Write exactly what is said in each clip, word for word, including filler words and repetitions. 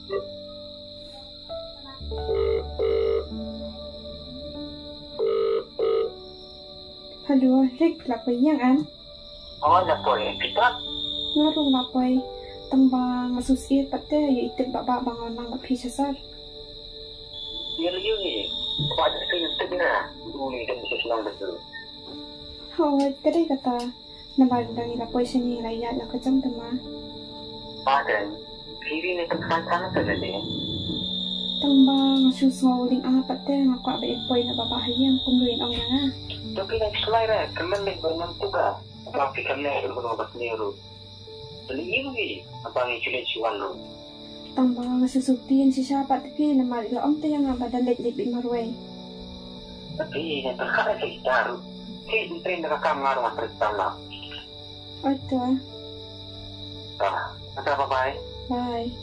Hello, Rick, la poi ïing em? Oh, la poi, phi pat? Nga ruh la poi. Tang ba nga sngewsih pat te, ïohi tip ba ba ba nga nang ba phi sha sor. Ïa lei ïa ngi. Ba phi tip na. U ni kan sngewsih nang betul. Hooid, ka dei kata. Namar dang ïa la poi shane la ïaid la ka jong te ma. Ba dang. Phi ri ne kan kan kan te ne. Tang ba nga shu sngew ling ah pat te nga kwah ba in poi na ba ba ha ïing kumno in ong na nga. To phi nang slai re, kan man leh ba nang tuba. Ba phi kan ne ba nang ba ne ru. Lei ïa ngi, ba ngi chule chi wan ru. Tang ba nga shu suk tien shisha pat te phi namar i la ong te ïa nga ba da leit leit beit marwei. Tapi ïa ta kha ïa ta ru. Ki train da ka kam nga ruh nga train tam na. Oi to. Ta. Ta bye bye. Bye.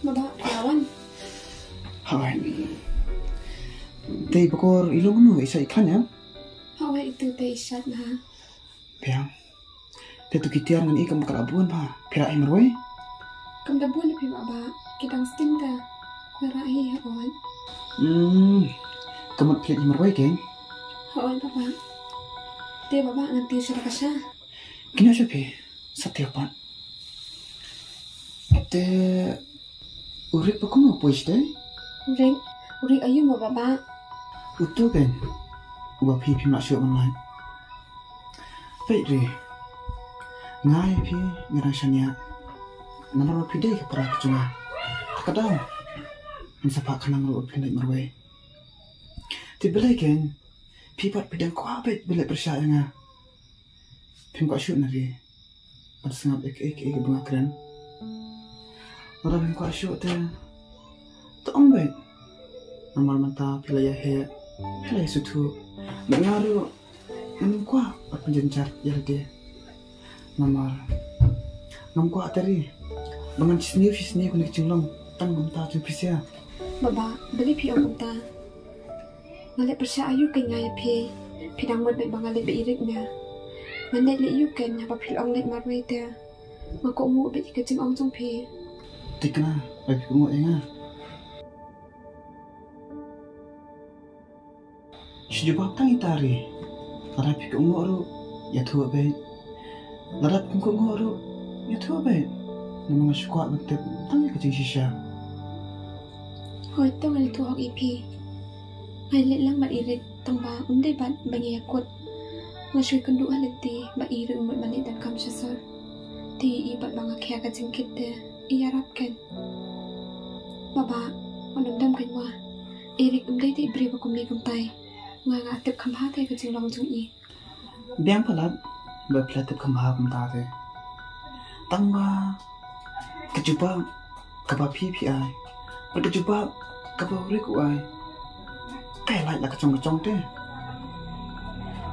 Baba, lawan. Hawai. Te bakor ilung nu isa ikhan ya? Hawai itu te isat na. Biang. Te tu kitiar ngan ikam bakar abun ba. Phi rah hi marwei? Kam da bun phi baba. Ki dang sting ta. Nga rah hi hawai. Hmm. Kamat phi hi marwei keng? Hawai baba. Te baba ngan tiu sha ka sha. Kino sha phi? Sa tiu pat. Te u Rik ba kumno poi sdei? Rik, u Rik aïu mo baba? Utu ken. Uba phi phim lah shuh ban lait. Peit re. Nga ïa phi nga dang shaniah. Namar ba phi dei ka para ka jong nga. Ka daw. Ngan sa phah khnang ruh ba phin leit marwei. Te balei ken. Phi pat phi dang kwah beit ban leh pyrshah ïa nga. Phim kwah shuh na ri. Ban sngap ïa kiei kiei ba nga kren. Lada phim kwah shuh te, to ong beit. Namar mynta phi la ïa heh, phi la ïa sngewthuh. Bad nga ruh ngam kwah ban pynjynjar ïa lade. Namar ngam kwah te ri ba ngan sniew shi sniew kane ka jinglong tang kumta jong phi sha. Baba, balei phi ong kumta? Nga leh pyrshah aïu kein nga ïa phi. Phi dang mut beit ba nga leit ba i Rik nga. Ngan leit leh aïu kein haba phi la ong leit marwei te. Nga kohnguh beit ïa ka jingong jong phi. Thikna ba phi kohnguh ïa nga. Shu jubab tang ita ri. Lada phi kohnguh ruh ïathuh beit. Lada phim kohnguh ruh ïathuh beit. Namar nga shu kwah ban tip tang ïa ka jingshisha. Hooid to ngan ïathuh hok ïa phi. Nga leit lang bad i Rik tang ba um dei bad ba ngi ïakut. Nga shu ïakynduh ha lynti ba i Rik um mut ban leit donkam sha sor. Te i bad ba nga khia ka jingkit te i ïarap kein. Baba, wat nym dam kein mo. I Rik um dei te i briew ba kumne kumtai. Nga nga tip kham bha te ka jinglong jong i. Biang palat ba phi la tip kham bha kumta te. Tang ba ka jubab kaba phi phi ai bad ka jubab kaba u Rik u ai, ka ïalait la ka jong ka jong te.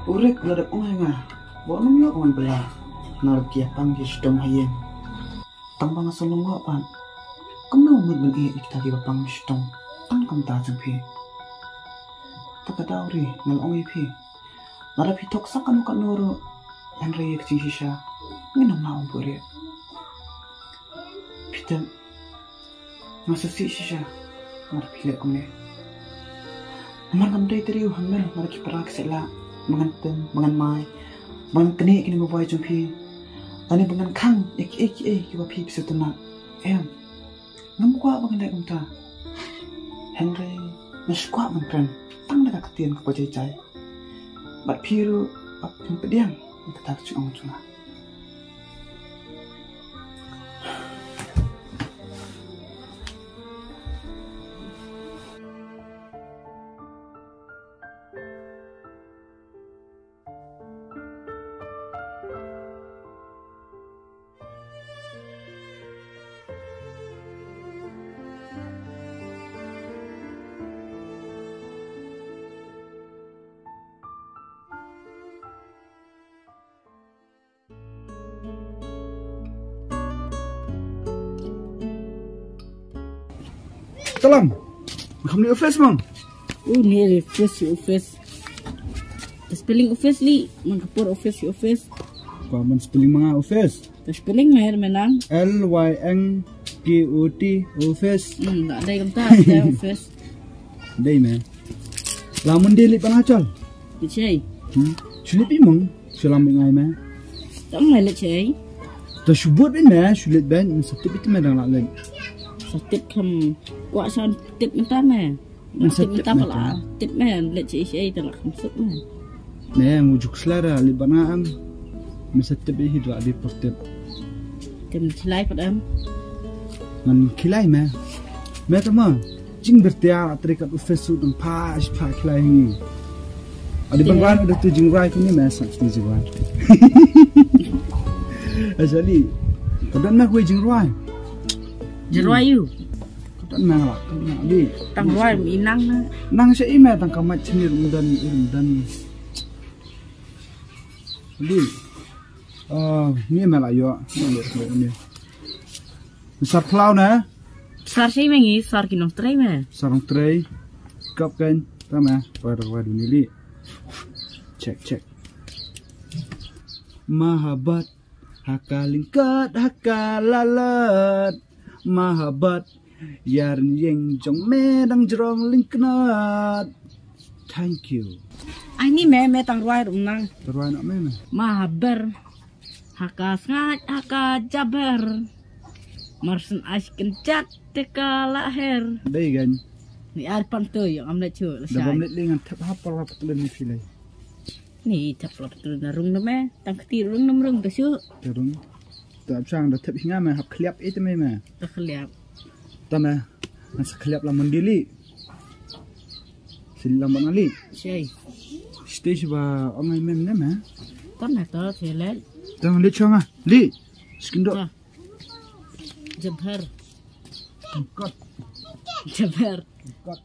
U Rik u la dep ong ïa nga ba un ym ïoh ban bylla na ruh ki ïa pang ki shitom ha ïing. Tang ba nga sngewlyngngoh pat kumno mut ban ïeh ïa kita kiba pang shitom tang kumta jong phi. Ta ka daw ri nga la ong ïa phi. Lada phi thok sa kano kano ruh, hynrei ïa ka jingshisha ngin ym lah ban buhrieh. Phi tip, nga sngewsih shisha lada phi leh kumne. Namar ngam dei tyriew hynmen lada ki para ki seilah ba ngan pyn, ba ngan mai, ba ngan knieh kine ki mobile jong phi, lane ba ngan khang ïa kiei kiei kiba phi phi sngewtynnat. Em. Ngam kwah ba ngan leh kumta. Hynrei nga shu kwah ban kren tang da ka ktien kaba jai jai. Bad phi ruh ba phin pdiang ïa kata ka jingong jong nga. Salam. Kam ni office mang. Oh, ni office, office. Spelling office li, man ka por office, office. Ka man spelling ma nga office. Spelling mer menang. L Y N K O T office. Hmm, da dei kam ta, da office. Dei me. La mun dei li pan achal. Di chei. Hmm. Chuli pi mang. Shulam ngai me. Tam me le chei. Ta shubut bin me, shulit ben, sa tip it me dang la le. Sa tip kam, kwa sa tip menta me. Sa tip menta pala. Tip me, le chei chei ta la kam suk me. Me, mu juk sla da, li bana am. Me sa tip hi dua di por tip. Tem chilai pat am. Man kilai me. Me ta ma. Jing bertia la teri kat office suit dang pa, pa kilai ni. Adi bang wan udah tu jing rai kini me sa tu jing rai. Ajali. Kadan me kue jing rai. Jing rai you. Kadan me la, kadan me di. Tang rai inang na. Nang sha ime tang kamat sini rumdan, rumdan. Di. Ah, ni me la yo. Ni, ni, ni. Sar plau na. Sar sei me ngi, sar ki nong trei me. Sar nong trei. Kap kan, ta me. Wa da wa du ni li. Check, check. Mahabat, haka lingkat, haka lalat. Mahabat, yarin yeng jong me dang jrong lingknat. Thank you. Ai ni me, me tang ruai rum nang. Ruai na me me. Mahaber. Haka sngat, haka jaber. Marsen ais kenchat teka laher. Dei gan. Ni ar pan tu yang am le chu. Da bom le lingan thep hapal hapal le ni filai. Ni thep hapal tu na rung na me. Tang keti rung nam rung tu chu. Terung. Ta ap sang da thep hinga me hap khliap itu me me. Ta khliap. Ta me. Nasa khliap la mandi li. Sili la mana li. Sei. Stage ba ong ai mem ne me. Ta me ta sele. Ta mandi chonga. Li. Skindo. Jabhar. Kot. Jabhar. Kot.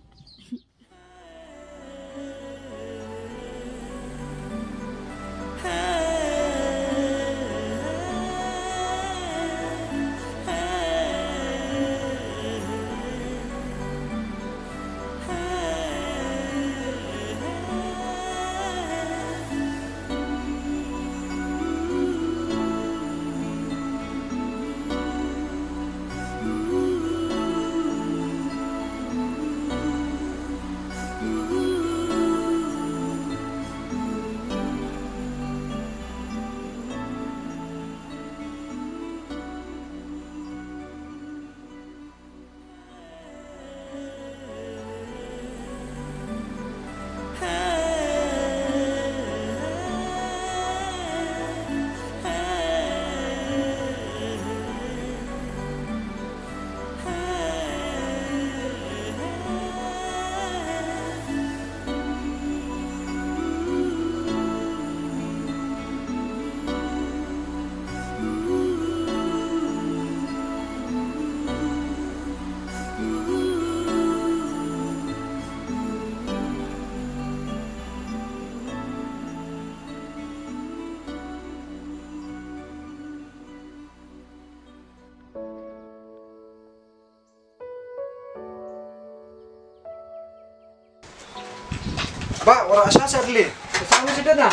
Ba, ora asha sa dili. Sa mi sedot na.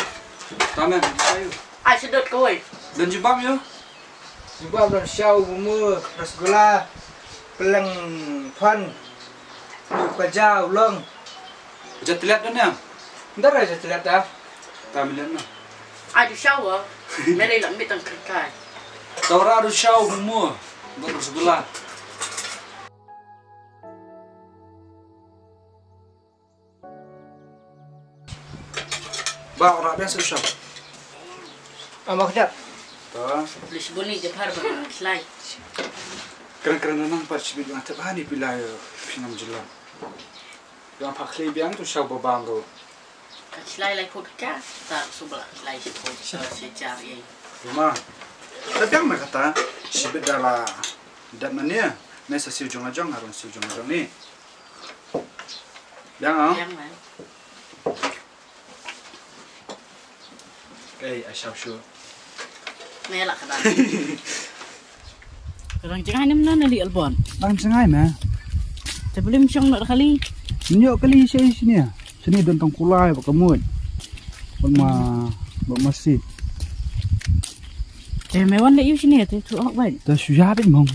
Tamen, ayo. Ai sedot kawai. Dan jubam yo. Jubam dan shaw bumu rasgula peleng pan. Kaja ulong. Jatliat dan ya. Ndar jatliat da. Tamen na. Ai du shaw. Mere lang mitang kerkai. Tawra du shaw bumu. Rasgula. Ba ora biang su shop. Ama kjat. To. Lisbon ni Jafar ba slai. Kren kren nang pat sibit ngat ba ni pilai pinam jela. Yang pak klei biang tu shop ba bang tu. Ka slai lai put ka ta su ba lai si put sa si jar ye. Ruma. Ta biang ma kata sibit dala dat mania. Me sa siu jong ajong harun siu jong ajong ni. Biang ah. Biang man. Ei, ai shau shu. Me la ka dan. Rang chengai nem na na li albon. Rang chengai me. Te blim shong na kali. Nyo kali shi shi ni. Shi ni don tang kulai ba kamut. Ba ma ba masi. Te me wan le yu shi ni te tu ok bai. Te shu ya bin mong.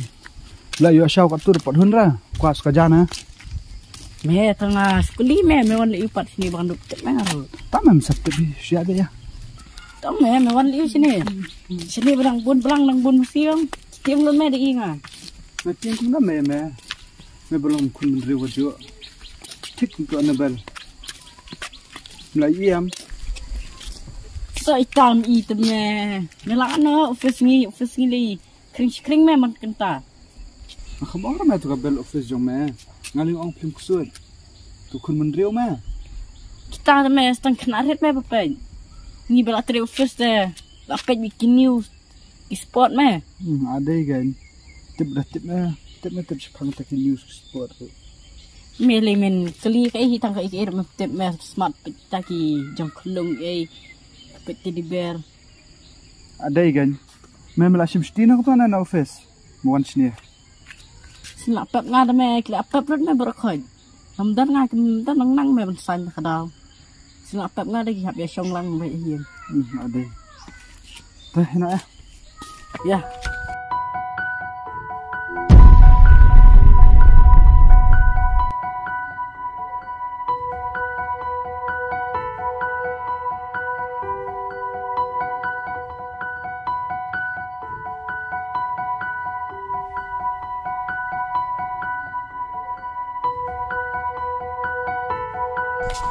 La yu shau ka tur pat hun ra. Kwa ska jana. Me tang a skuli me me wan le yu pat shi ni bang duk te me ru. Ta mem sap te bi shu ya be ya. Tang me me wan le yu shi ni. Shi ni blang bun blang nang bun masi bang. Tiang lun me de inga. Me tiang kum da me me. Me belong khun bynriew ka juh. Thik tu Annabel. Mla ïam. So itam i te me. Me la no office ngi office ngi le. Kring kring me man kenta. Nga kham ong me tu ka bel office jong me. Nga ling ong phim ksut. Tu khun bynriew me. Kita te me stang khna rit me ba pej. Ngi bela tre office te. La pej mi ki news. Ki sport me. Hmm, adei gan. Tip da tip me. Tip me tip shipang ta ki news ki sport. Me le men kali ka i tang ka i ka ir me tip me smart pit ta ki jong klung ei. Pit teddy bear. Adei gan. Me me la shim shti na ko na office. Mo wan shni. Sila pep nga da me kila pep rut me bro khoi. Nam dan nga kim dan nang nang me ban san ka daw. Sila pep nga da ki hap ya shong lang me hian. Hmm, adei. Te na eh. Ya.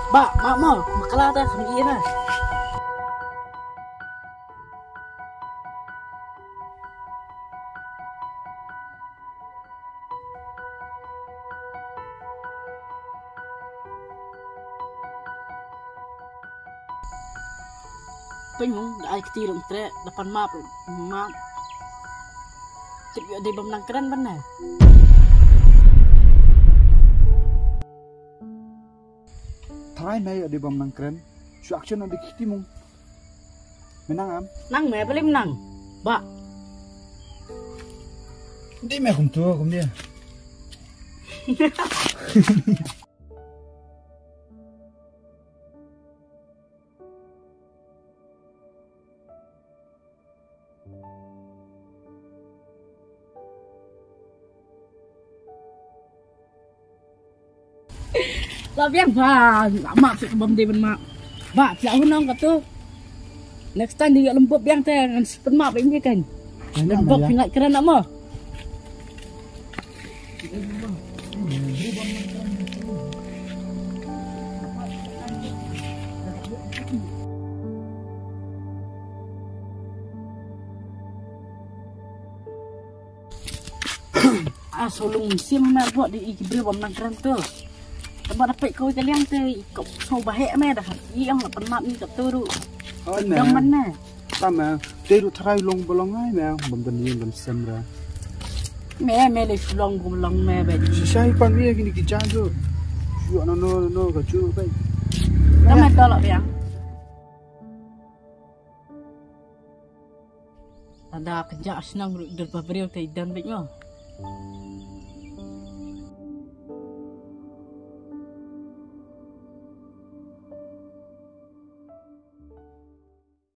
Ba, ma mo, makala ta kham ira. Pynmong da ai kti rum tre da pan map map. Tip yo de bam nang kren ban na. Tharai me yo de bam nang kren. Shu action de kti mong. Menang am? Nang me palim nang. Ba. Di me kum tu kum dia. La biang ba, la map sik bam dei ban map. Ba, pia hunong ka tu. Next time di lembop biang te ngan sik ban map ba ini kan. Lembop ngai keren nak mo. A solung sim na bot di i ki briew bam nang kren tu. Taba da pek ko ka liang te i ko so ba hek me da. I ang la penat ni ka tu ru. Oh, dam man ne. Tama, te ru tharai long ba long ai me, bam ban yin ban sem ra. Me, me le shu long ba long me ba. Shisha i pan mi kini ki jan tu. Shu no no no ka ju ba. Tama tolak ya. Ada kerja senang ru dur ba briew te dan bit mo.